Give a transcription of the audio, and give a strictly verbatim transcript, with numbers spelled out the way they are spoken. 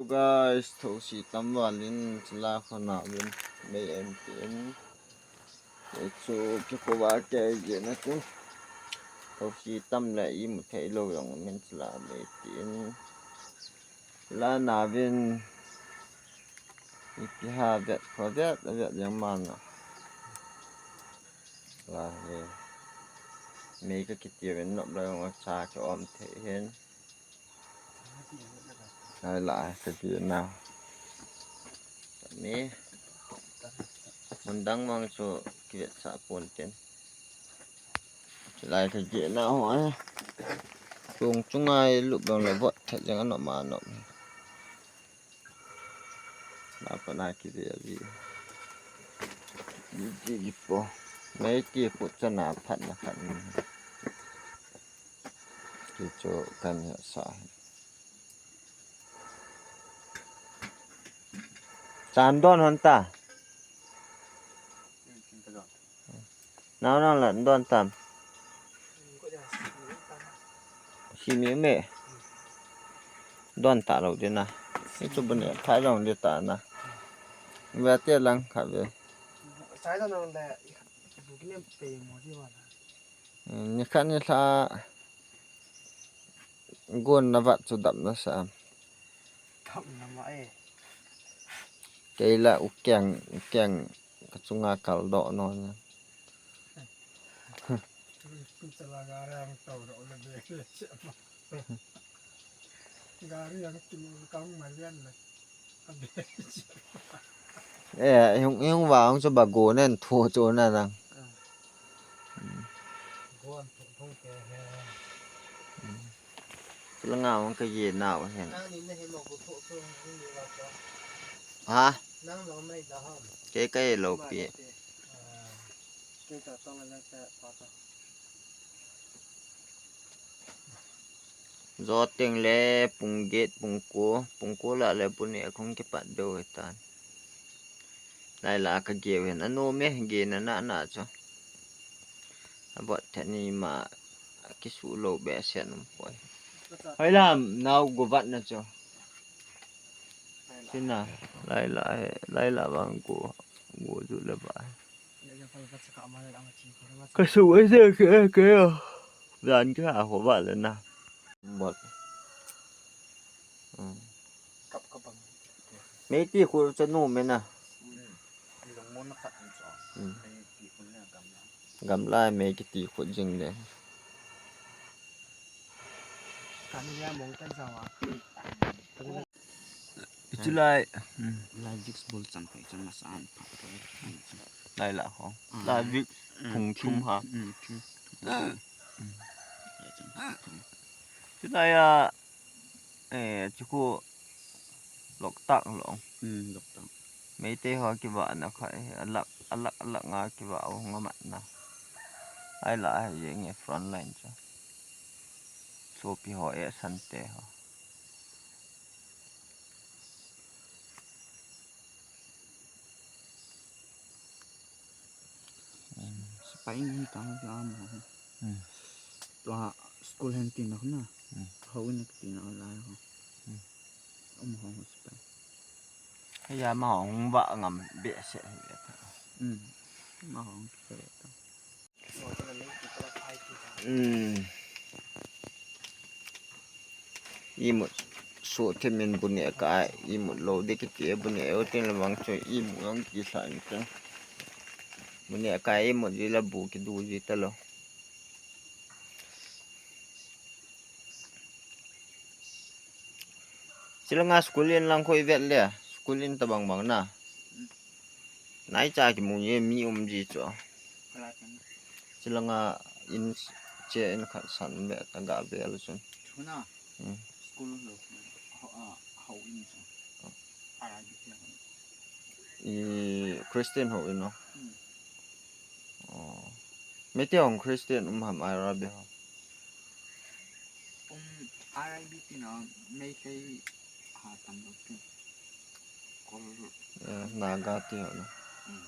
Guys, thousi tam valin chila khona vin mei en tin. Kei chu kikhuva kei jena chu. Thousi tam le imu thei lou jong min chila mei tin. Chila na vin ipi ha vet kho vet vet jeng mana. La he. Mei ka kiti vin nop la jong cha ki om thei hin. Lai lai ka jena. Ni. Mun dang mang chu kivetsah pon tin. Lai ka jena ho. Chung chunga i lup dong le vot thet jeng anop ma anop. Na pa na kive avi. Ni ti ki po. Mei ti khut chana phat na khat ni. Ki chu kan ya sa. Chan don hon ta. Nau nang la don tam. Si mi me. Don ta lo de na. Ni chu bun ya thai long de ta na. Ve te lang kha ve. Sai don nang le. Bu ki ne pe mo di wa na. Ni khat ni lha gon na vat chu dap na sa. Dap na ma e. Kei la u keng, u keng ka chunga kal doh no na. Chala gari ang tau doh na be. Gari ang kim kang ma lian na. Eh, hung, hung va hung chu ba go nen thu chu na nang. Go an thu thu ke he. Chila nga hung ka ye na wa hen. Nang ni na he mo go thu thu ni ni wa cho. Ha? Nang lo mai da ha. Ke ka ye lo pi. Ke ka tong na ka pa ta. Joteng le pung get, pung ko, pung ko la le bu ne khong kipat deu hitan. Lai la ka geu hin anom e, ge na na na chu. Abot thani ma kisu lo be sen um poi. Hoi lam nau go vat na chu. Tina, lai la he, lai la bang go, go ju le ba. Ka su ai se ke ke. Jan ke a ho ba le na. Bot. Kap kap bang. Mei ti khu cha nu me na. Long mon na khat cho. Mei ti khu na gam na. Gam lai mei ki ti khu jing de. Kan ya mong kan sa wa. Chulai. Lai Vicks bol chan pai chan masa an pha. Lai la ho. Lai Vicks phung thum ha. Chulai a, eh, chuku Loktak lo. Loktak. Meitei ho kiva na khai, alak, alak, alak nga kiva u nga mat na. Ai la, ai ye nge front line cha. Sopi ho e sante ho. Sipai in tang jam ho. Tua school hen tin na. Ho in tin na lai ho. Um ho sipai. Haya ma hong va ngam be se. Ma hong pe ta. Imut so themin bu ne ka imut lo de kiti bu ne o tin la bang chu imut jong kisa in te. Bu ne ka imut ji la bu kidu ji ta lo. Chilanga school in lang khoi vet le school in tabang bang na. Nai cha kimu ye mi um ji chu. Chilanga in che in khat san ve ta ga ve lo chun. Chuna. School lo. Ho a ho in chu. Ara ji te. I Christian ho in no. Oh. Meitei hong Christian um ham ai ra be ho. Um, R I B T na Meitei ha tam lo pi. Kol. Eh, Naga ti ho na. Hmm.